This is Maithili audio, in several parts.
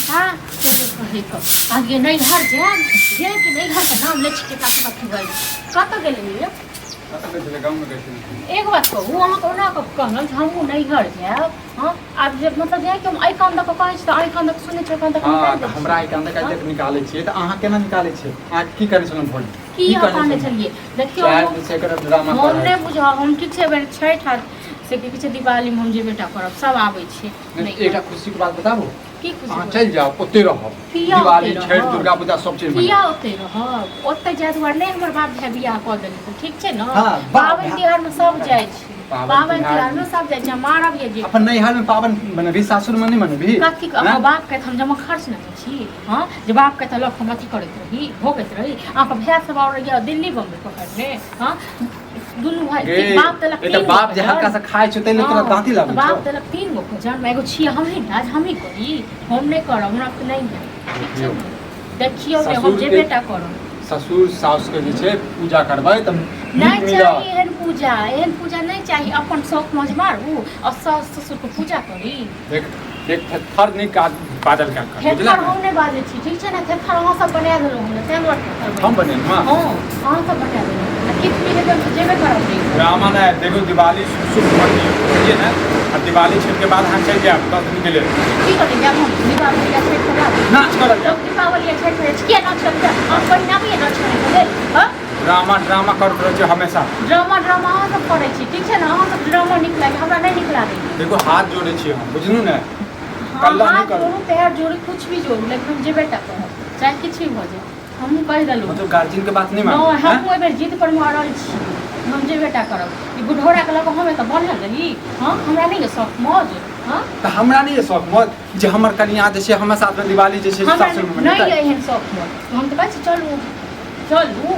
बेटा से कहै कऽ आगे नैहर जायब जायब कि नैहर के नाम लै छी केकरा से कथी बाजि कतऽ गेलियै यौ? कतऽ गेल छलै गाँवमे गेल छलै। एगो बात कहू अहाँके ओना कऽ कहलहुँ जे हमहूँ नैहर जायब। हँ आब जे मतलब जे कि हम एहि कान दऽ कऽ कहै छी तऽ एहि कान दऽ कऽ सुनै छी ओहि कान दऽ कऽ हँ निकालि तऽ दै हमरा छी। एहि कान दऽ कऽ निकालै छियै तऽ अहाँ केना निकालै छियै? अहाँ की करै छलहुँ भोर? की हम कहने छलियै देखियौ चारि दिन से एकर ड्रामा हम नहि बुझब हम ठीक छै एहि छठि आर से की कहै छै दिवालीमे हम जेबे टा करब सब आबै छै नहि एकटा खुशीके बात बताबू? की खुशी अहाँ चलि जाउ ओते रहब किया दिवाली ओतै छठि रहब? दुर्गा पूजा सब चीज किया मनायब। ओते रहब ओते जाय दुआरे नहि हमर बाप भाय बियाह कऽ देलकै ठीक छै ने हाँ, बाप पाबनि तिहारमे सब जाइ छै पाबनि पाबनि तिहार- तिहारमे सब जाइ छै मारब ये जे अपन नैहरमे पाबनि मनबही सासुरमे नहि मनबही कथी हैं? अहाँ बाप के हम जमा खर्च नहि छी हँ जे बाप के तऽ लऽ कऽ हम अथी करैत रही भोगैत रही अहाँके भाय सब आओर यऽ दिल्ली बम्बई पकड़ने हँ दुनू भाय गे, बाप देलक ए तऽ तीन गो बाप जे हल्का भोजन। से खाइ छौ ताहि लेल तोरा हँ, दाँती तऽ लागै बाप छौ देलक तीन गो भोजन एगो छियै हमही ने आज हमही करी हम नहि करब हमरा तऽ नहि है ठीक छै ने? देखियौ ने हम ससुर जे के- बेटा करब ससुर सासु के जे छै पूजा करबै तऽ नीक नहि मिलत चाही एहन पूजा एहन पूजा नहि चाही अपन शौक मौज मारू और सास ससुर के पूजा करी देख देख थेथर नहि काज बाजल कर कर बुझला थेथर हम नहि बाजै छी ठीक छै ने थेथर अहाँ सब बना देलहुँ हमरा ताहि दुआरे थेथर हम बनि बनेलहुँ हँ हँ अहाँ सब बना देलहुँ आ किछु भी हेतै तऽ जेबे करब नहि ड्रामा नहि देखो दिवाली शुभ शुभ मनियौ बुझलियै ने आ दिवाली छठि के बाद अहाँ चलि जायब 10 दिन के लेल की करै जायब हम दीपावली या छठि के बाद नाच करल जायब दीपावली या छठि होइ छै किया नाच करल जायब अहाँ पहिने आबैए नाच करैके लेल हँ ड्रामा ड्रामा करैत रहै छै हमेशा ड्रामा ड्रामा अहाँ सब करै छी ठीक छै ने अहाँ सब ड्रामा नीक लागै हमरा नहि नीक लागै देखो हाथ जोड़ै छियै हम बुझलू ने हाँ, कल्ला नहि हाथ करू। जोड़ू पैर जोड़ू कुछ भी जोड़ू लेकिन हम जेबे टा करब चाहे किछु भी भऽ जाए हमहूँ कहि देलहुँ मतलब गार्जियन के बात नहीं नहि मानू हैं? हमहूँ एहि बेर जिद पर मरल छी हम जेबे टा करब ई बुढ़ौराके लऽ कऽ हम एतऽ बन्हल रही हँ हमरा नहि यऽ शौक मौज हँ तऽ हमरा नहि यऽ शौक मौज जे हमर कनिया जे छै हमरा साथमे दिवाली जे छै हमरा सासुरमे नहि मनेतै यऽ एहन शौक मौज हम तऽ कहै छी चलू चलू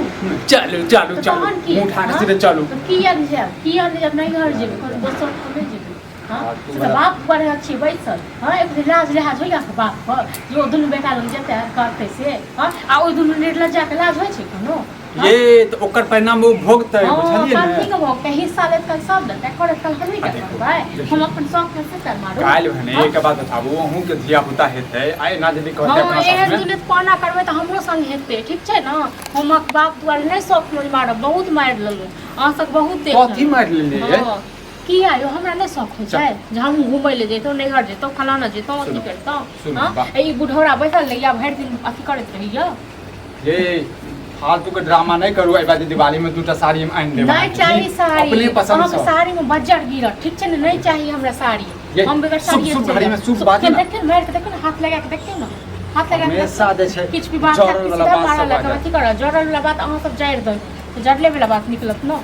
चलू चलू तऽ चलू तहन की मुँह उठा कऽ हँ? सीधे चलू तऽ किया नहि जायब किया नहि जायब नैहर जेबै कोनो दोसर ठाम नहि जेबै हँ हँ, तू से तऽ बड़ा- बाप पर छी बैसल हँ एक दिन लाज लिहाज होइया अहाँके बाप पर जे ओ दुनू बेटा लग जेतै आ करतै से हँ आ ओहि दुनू निर्लज्जाके लाज होइ छै कोनो हँ? ये तऽ ओकर परिणाम ओ भोगतै हँ, बुझलियै ने कथी के भोगतै हिस्सा लेत कल सब देतै करत कल हमही आ के देखू, करबै देखियौ। हम अपन शौक के से तर मारू काल्हि भने हँ? एक बात बताबू अहूँ के धिया पुता हेतै आ एना यदि कहतै हँ अपना एहन साथमे दुनिया पाना करबै तऽ हमरो संग हेतै ठीक छै ने हम अहाँके बाप दुआरे नहि शौक मोज मारब बहुत मारि लेलहुँ अहाँ सब बहुत देख कथी मारि लेलियै हँ किया यौ हमरा नहि शौक होइ छै जे हम घुमै लए जैतहुँ नैहर जैतहुँ फलाना जैतहुँ अथी सुनू, करितहुँ सुनू, हँ बाप। ई बुढ़ौरा बैसल रहैया भरि दिन अथी करैत रहैया ये फालतू के ड्रामा नहि करू एहि बार दिवाली में दूटा साड़ी हम आनि देब नहि चाही साड़ी अपने पसंद अहाँके से साड़ी में बज्जर गिरत ठीक छै ने नहि चाही हमरा साड़ी ये, हम बगैर शुभ- साड़ी शुभ घड़ी में शुभ बाजू ने। देखियौ ने मारि के देखियौ ने हाथ लगा के देखियौ ने हाथ लगा के हमेशा जे छै किछु भी बात जड़ल हैत, वाला सीधा बात मारऽ सब लागब बाजत। अथी करब जड़ल वाला बात अहाँ सब जड़ि देब तऽ जड़ले वाला बात निकलत ने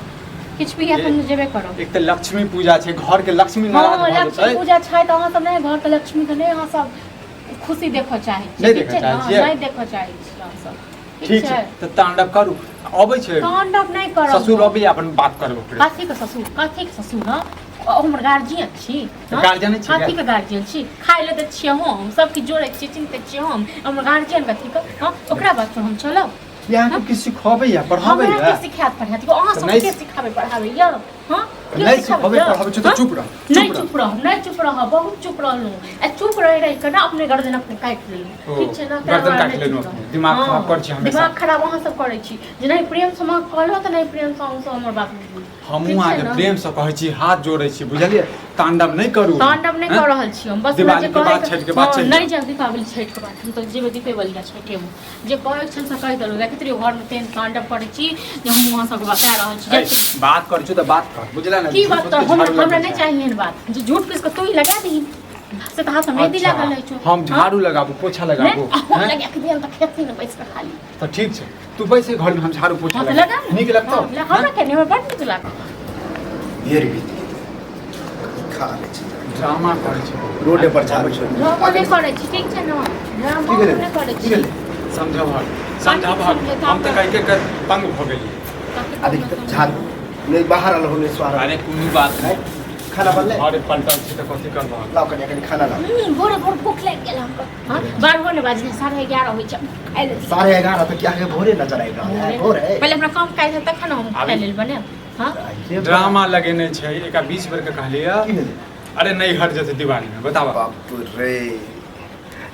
किछु भी हैत ये- हम जेबे करब एक तऽ लक्ष्मी पूजा छै घर के लक्ष्मी नाराज हँ भऽ लक्ष्मी जेतै पूजा छै तऽ अहाँ सब नहि घरके लक्ष्मीके नहि अहाँ सब खुशी देखऽ चाहै छियै नहि ठीक देखऽ छै चाहै ने छियै? नहि देखऽ चाहै छियै अहाँ सब ठीक छै तऽ तांडव करू अबै छै तांडव नहि करब ससुर अबै अपन बात करब ओकरे कथी के ससुर कथी के ससुर हँ ओ हमर गार्जियन छी हँ? गार्जियन छी कथी के गार्जियन छी खाय लए दै छियै हम सब किछु जोड़ै छियै चिन्हते छियै हम हमर गार्जियन कथी के हँ ओकरा बात पर हम चलब ये अहाँके किछु सिखबैया पढ़ाबैया हमरा के सिखायत पढ़ायत अहाँ तऽ सब नहि के सिखाबै पढ़ाबैया हँ के नहि सिखाबै सिखबै यऽ? पढ़ाबै छै तऽ हँ? चुप रह नहि चुप रह चुप रहब नहि चुप रहब बहुत चुप रहलहुँ आ चुप रहि रहि कऽ ने अपने गर्दन अपने काटि लेलहुँ ओ, ठीक छै ने गर्दन ताहि काटि दुआरे लेलहुँ नहि चुप अपने। रहब। दिमाग हँ, खराब करै छी हमेशा। दिमाग खराब अहाँ सब करै छी जे नहि प्रेमसँ अहाँ कहलहुँ तऽ नहि प्रेमसँ अहाँ सब हमर बात बुझू हमहूँ ठीक छै अहाँके ने? प्रेमसँ कहै छी हाथ जोड़ै छी बुझलियै तांडव नहि करू तांडव नहि हँ? कऽ रहल छी हम बस दिवाली जे के बाद कहै छठि के बाद हँ, चलि नहि जाउ। जायब दीपावली छठि के बाद हम तऽ जेबै दीपेवली आ छठिमे जे कहै छल से कहि देलहुँ देखैत रहियौ घरमे तेहन तांडव करै छी जे हम अहाँ सबके बता रहल छी ऐ, बात करै छी तऽ बात कर बुझला ने की बात झूठ तऽ के हमरा झाड़ू हमरा लगबै नहि छै। चाही एहन बात जे झूठ पीस कऽ तू ही लगा दही से तऽ हाथमे मेहदी अच्छा, लागल रहै छौ हम झाड़ू लगाबू पोछा लगाबू नहि हम हैं? लगा के दियन तऽ खेती ने बैस कऽ खाली तऽ ठीक छै तू बैस घर में हम झाड़ू पोछा हँ तऽ लगा लगा ने। नीक लगतौ हँ, हमरा के नहि हमरा बड़ नीक लागल देर बीत गेल खा लै छी ड्रामा करै छै रोडे पर झाड़ू छोड़ि ड्रामा नहि करै छी ठीक छै ने ड्रामा की भेलै नहि करै की छी भेलै समझब समझब हम तऽ कहि के तंग भऽ गेलियै आ देखी तऽ झाड़ू नहि बाहर आयल हो नहि स्वार अरे कोनो बात नहि खाना बनलै अरे पलटल छी तऽ कथी करबह लाउ कनि कनि खाना लाउ भोरे भोर भूख लागि गेल हमरो हँ 12 ने बाजलै 11:30 होइ छै खाइ लै छी 11:30 तऽ क्या के भोरे नजर आबि रहल है भोर है पहिले हमरा काम काज है तखन हम खाइ लेल बनायब हँ ड्रामा लगेने छै एका 20 बेर के कहलियै की भेलै अरे नहीं हट जेतै दिवाली में बताबऽ बाप रे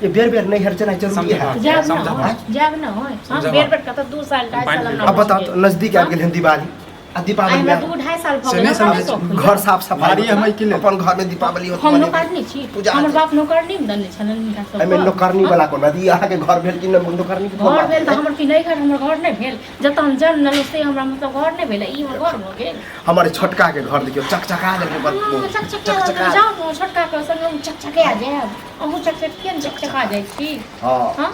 ये बेर बेर नैहर जेनाइ जरूरी है। जायब समझ न बात। जायब न हाँ, समझ बेर बात। बेर कतऽ 2 साल 2.5 पानि साल पी हमरा लो। अब बताओ हो तो गेल। नजदीक आबि गेल हन दिवाली आ आइ दीपावली हमरा में 2-2.5 साल भऽ से गेल, नहि हमरा समझै नहि शौक छी। होइए। घर साफ सफाई भारी हम एहि के लेल। अपन घर में दीपावली होत हम मनेबै। नौकरनी छी, पूजा हमर होत। बाप नौकरनी मे देने छलनि हिनका सबके। एहिमे नौकरनी हाँ? वाला कोन बात? ई अहाँके घर भेल कि नहि नौकरनी के कोन घर बात भेल तऽ भेलै? हमर की नहि घर, हमर घर नहि भेल। जतऽ हम जन्म लेलहुँ से हमरा मतलब घर नहि भेलै, ई हमर घर भऽ गेल। हमर छोटका के घर देखियौ चकचका देलकै बड़। हाँ, चकचका चकचका। जाउ ने छोटका के संग हम चकचका जायब। अहूँ चकचकिए ने चकचका जाइ छी। हँ हाँ?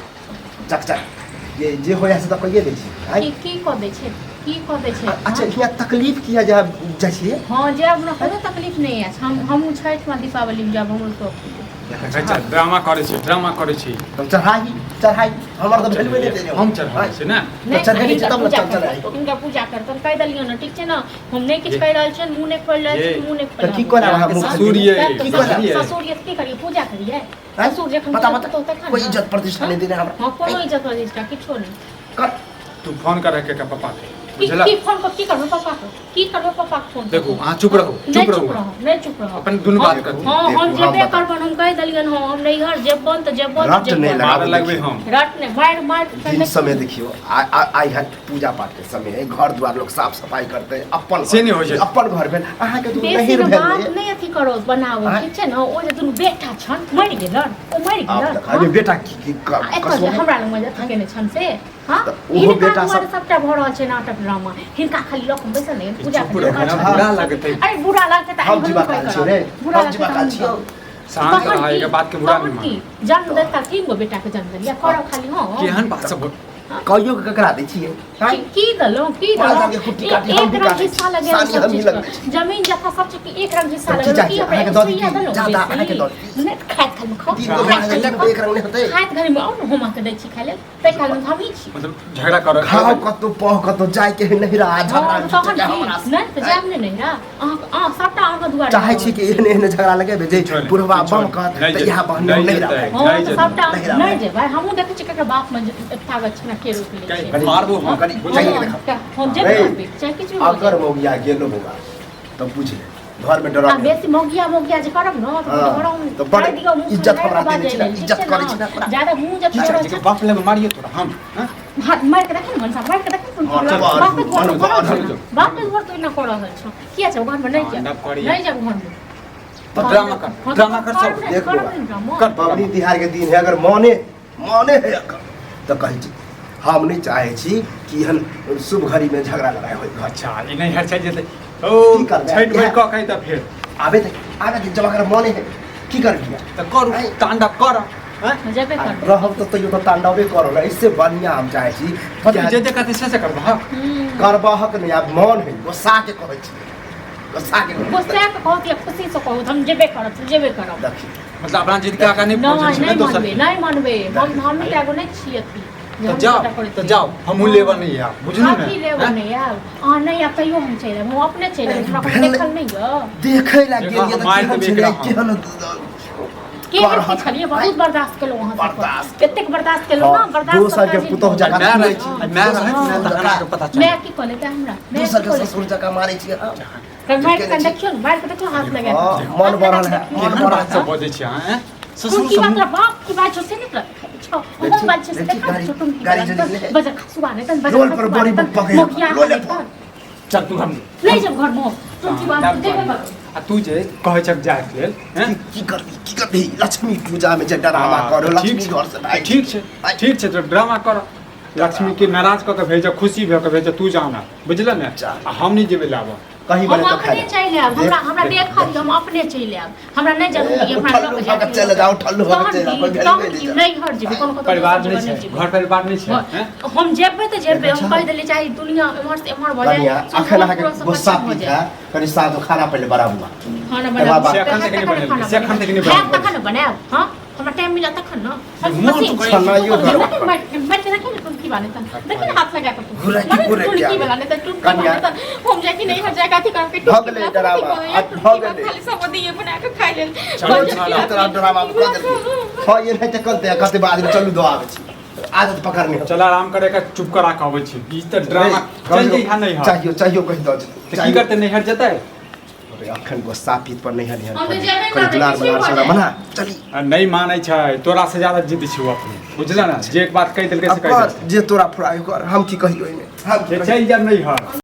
चकचक ये जे होया से तऽ कहिए दै छी आँय? की की कऽ दै छै, की कऽ दै छै? अच्छा हियाँ तकलीफ किया जा जाइ छियै? हँ जायब ने, कोनो तकलीफ नहि अछि। हम हमहूँ छठिमे दीपावलीमे जायब, हमरो शौक होइए। अच्छा ड्रामा करै छी, ड्रामा करै छी। तब चढ़ाई चढ़ाई हमर तऽ भेलबे नहि देने। हम चढ़ाबै छी ने। नहि, चढ़ेने छी हिनकर तब ने पूजा चल चढ़ाई। करतनि, हिनकर पूजा करतनि, कहि देलियौ ने, ठीक छै ने? हम नहि किछु कहि रहल छियनि, मुँह नहि खोलि रहल छी, ये। मुँह नहि तऽ खोलि की रहल करब अहाँ मुँह ससुर ये, की करब? ये। ससुर ये तऽ की करियै, पूजा करियै? आँय? ससुर जखन बता पूजा बता करतौ तखन कोई ने। इज्जत प्रतिष्ठा नहीं देने हमरा। हँ, कोनो इज्जत प्रतिष्ठा किछो नहि। कर तू फोन कर के पापा के, की बुझला? की फोन कर, की करबै पापा के, की करबै पापा के फोन? देखू अहाँ चुप रहू, नहि चुप चुप रहू। रहू, नहि चुप रहू। अपन दुनू बात देखू, करतै। हँ, हम देखू, हम जेबे बता- करबनि, हम कहि देलियनि। हँ, हम नैहर जेबनि तऽ जेबनि तऽ रट नहि जेबनि। लगाबू। मारऽ लगबै हम। रट नहि, मारि मारि दिन समय देखियौ आइ हट पूजा पाठ के समय है, घर द्वार लोग साफ सफाई करते अपन से नहि होइ छै। अपन घर भेल अहाँके तऽ बेसी नहिर ने भेल बात ने। नहि अथी करो बनाबो, आँय? ठीक छै ने? ओ जे दुनू बेटा छन मरि गेलन, ओ मरि आब गेलन। तऽ अरे बेटा की की एतऽ जे कसम हमरा लगमे जे अथी केने छन से, हाँ? तऽ ओहो हिनका बेटा दुआरे सब- सबटा भऽ रहल छै नाटक ड्रामा। हिनका खाली लऽ कऽ बैसल नहि पूजा चुप करियौ, रहू ने, अच्छा। बुरा लगतै। अरे बुरा लगतै तऽ हम आइ जीवा हमहूँ काल कहि छियौ रे, करब। बुरा हम लगतै जीवा तऽ काल हमहूँ छियौ। करब। शान्त तहन रह, की? एकर बात के बुरा तहन नहि की? मानू। जन्म देता 3 गो बेटा के जन्म देलियै, करब खाली। हँ केहन बात सब कहियो के ककरा दै छियै? आँय? की की देलहुँ, की माल देलहुँ? जाल के कुट्टी काटी हम एक भी रंग काटै हिस्सा छी, लगेलहुँ सानी सब हम भी चीज लगबै के। छी। जमीन जथा सब चीज के एक रंग हिस्सा तऽ की लगेलहुँ। चाहै की छी? हमरा अहाँके एगो दऽ दी सुइया की? देलहुँ जादा बेसी? अहाँके दऽ दी। नहि तऽ खाइत खाली खाउ, तीन गो खाइत बेटा खाली के खाउ। एक रंग नहि होतै। खाइत घड़ी मे आउ ने, हम अहाँके दै छी खाय लेल, ताहि काल मे हमही छी। मतलब झगड़ा कर खाओ कतौ पह कतौ जाय के है नहिरा झगड़ा हँ, तहन झुझुआ की? हमरा से। नहि तऽ जायब नहि नहिरा। अहाँ अहाँ सबटा अहाँके दुआरे चाहै छी कि एहन एहन झगड़ा लगेबै जे किछो नहि, बुढ़वा किछो बम नहि। कहत नहि तऽ जेतै, इएह बहने नहि नहिरा जेतै। हँ नहि तऽ जेतै। सबटा नहिरा। नहि जेबै। हमहूँ देखै छी ककर बाप मे जे ताकत छै ने, के रोकि लै छै। कहीं मारबो हम, कनी बुझलियै? जाइए देखब। हम जेबे नहीं। करबै, चाहे किछु भी हो अगर जाए। मौगिया गेलो बौआ तऽ बुझ ले घर में डरा आ बेसी मौगिया मौगिया जे करब न तऽ हाँ, घरमे तऽ बड़ मारि दियौ, मुँह इज्जत सुनारि हमरा कऽ देने छी बाजै ने, लेल, ठीक इज्जत छै करै छी ने? ने ओकरा। ज्यादा मुँह जे की करै छै छै, बाप लग मारियो तोरा हम, हाँ? हाथ मारि कऽ देखी ने मनसा, मारि कऽ देखी ने। हाँ, चल, बाप के घर चल, कऽ रहल चल, छौ, बाप के घर तो एना कऽ रहल छौ, किया छौ घरमे? नहि तांडव जायब, करैया। नहि जायब घरमे। तऽ ड्रामा कर, हाँ, ड्रामा कर सब। करब ने, देख करब बौआ। ने ड्रामा। कर। पबनी तिहार के दिन है, अगर मने मने है अकर तऽ कहै छी हम नहि चाहै छी कि एहन शुभ घड़ी में झगड़ा लड़ाई होय घर। अच्छा ई नैहर चलि जेतै ओ की करबै? छठि भरि कऽ के तऽ फेर आबे दे, आबे दे, जब अगर मने है की करबी? तऽ करू तांडव कर, हैं? जेबे करबै। रहब तऽ तैयो तऽ तांडवे करब ने, इससे बढ़िया हम चाहै छी मतलब जे जे कहतै से से करबह। करबहक नहि, आब मन है गोस्सा के कहै छी, गोस्सा के कहै छी। गुस्सा के कहत या खुशी से कहू, हम जेबे करब तऽ जेबे करब। देखी मतलब अपना जिद के आगाँ नहि नहि पहुँचै छै ने नहि दोसर मानबै, नहि मानबै। हम हम तऽ एगो नहि छी अथी जे तऽ हम जाओ सबटा करैत तऽ छी। जाओ, हमहूँ लेबऽ नहि आयब, बुझलू ने? कथी लेबऽ हैं? नहि आयब? अहाँ नहि आयब तैयो हम चलि आयब, हम अपने चलि आयब। हमरा कोनो भेल- देखल नहि यऽ? देखै ला देखो, गेलियै हम तऽ मारि केहन देबै छलै एकरा हम। केहन के करहत। की छलियै? बहुत बर्दाश्त केलहुँ अहाँ सबके, बर्दाश्त। कतेक बर्दाश्त केलहुँ ने। हाँ, बर्दाश्त दोसर के काज पुतोहु जकाँ माय रहै छी। छै, माय रहै छै ने, तखन अहाँके पता चलत। माय की कहलकै हमरा? माय दोसर की के कहलकै? ससुर जकाँ मारै छियै हम। मारि कऽ देखियौ ने, मारि कऽ देखियौ हाथ लगा हाँ, कऽ। मन हाथ लगा बढ़ल कऽ है, देखियौ। मन केहन बढ़ल बात है। सब बजै छी अहाँ, हैं? ससुर तुम की सब बात तोरा बाप की बात छौ से नहि तोरा देखाइ छौ? देखी, हम बात छै से देखी, देखा गाड़ी- छौ, तुम की गाड़ी बात जल्दी ले। बजर खसुआ नहि तन, बजर रोल पर खसुआ बड़ी नहि तन, पकड़, मोगिया रोले नहि पर। तन। चल तू हम नहि जब घर में तुम की बात देबे कर। आ तू जे कहै छक जायके लेल, हैं? की करबी, की करबी? लक्ष्मी पूजा में जे ड्रामा हाँ, करो ठीक लक्ष्मी छै, घर से भागि। ठीक छै, ठीक छै, तऽ ड्रामा कर, लक्ष्मी के नाराज कऽ के भेज, खुशी भऽ के भेज। तू जाना, बुझल ने? जा। आ हम नहि जेबै लाबऽ। कहीं हम बने तो अपने खाए चलि आयब। हमरा हमरा देखल, हम अपने चलि आयब, हमरा नहि जरूरी है, हमरा उठल लऽ भऽ के चलि जाउ, उठल भऽ के चलि जाउ, कोई तहन की, भेल तहन नहि की जाउ। नहि घर जेबै, कोनो कतौ परिवार दोसर नहि जगह छै, जेबै। घर परिवार नहि छै, हैं? हम जेबै तऽ जेबै, हम अच्छा। कहि देलियै, चाहे दुनिया एम्हर से एम्हर भऽ जाए, कनिया अखन अहाँके पूरा सब गुस्सा खत्म भऽ पीत जाए। है, कनि साँझ खाना पहिले बनाबू अहाँ। खाना तकर बनाबू। बाद से एखन तक नहि तखन बनेलकै, से एखन तक नहि खाना बनेलकै। बनायब, तखन ने बनायब। हँ, हमरा टाइम मिलत तखन ने। हम मोन मशीन तो करै छनाइयो करब। मारि के देखी ने टुनकी वाले तन, देखी ने हाथ लगा के घुरा की मारे ने घुरा टुनकी के वाला ने त टुनकी कनिया। वाले तन। हम जाके नहीं हर जाके अथी करके भऽ गेलै ड्रामा, आब भऽ गेलै। खाली सब दिए बना के खाइ लेल। चलो, बजर चलो, की तोरा ड्रामा कऽ देलकै। हँ, ये नहि तऽ कहते कहते बाद में चलू दो आबै छी, आदत पकड़ने हो। चल आराम करे के, चुप करा के अबै छी। ई तऽ ड्रामा चल जइहा नैहर। चाहियो चाहियो कहि दऽ तऽ की करतै, नैहर जेतै? बाप रे, अखन गुस्सा पीत पर नहीं हनी। हम तऽ जेबे कनि करबै, दुलार किछु मलार भऽ से जाए। मना चली। आ नहि मानै छै, तोरा से ज्यादा जिद्द छौ अपने, बुझल ने? जे एक बात कहि देलकै से अब कहि कर देलकै। जे तोरा फुराय कर, हम की कहियो एहिमे, हम की जे कहियो? चलि जाब नैहर।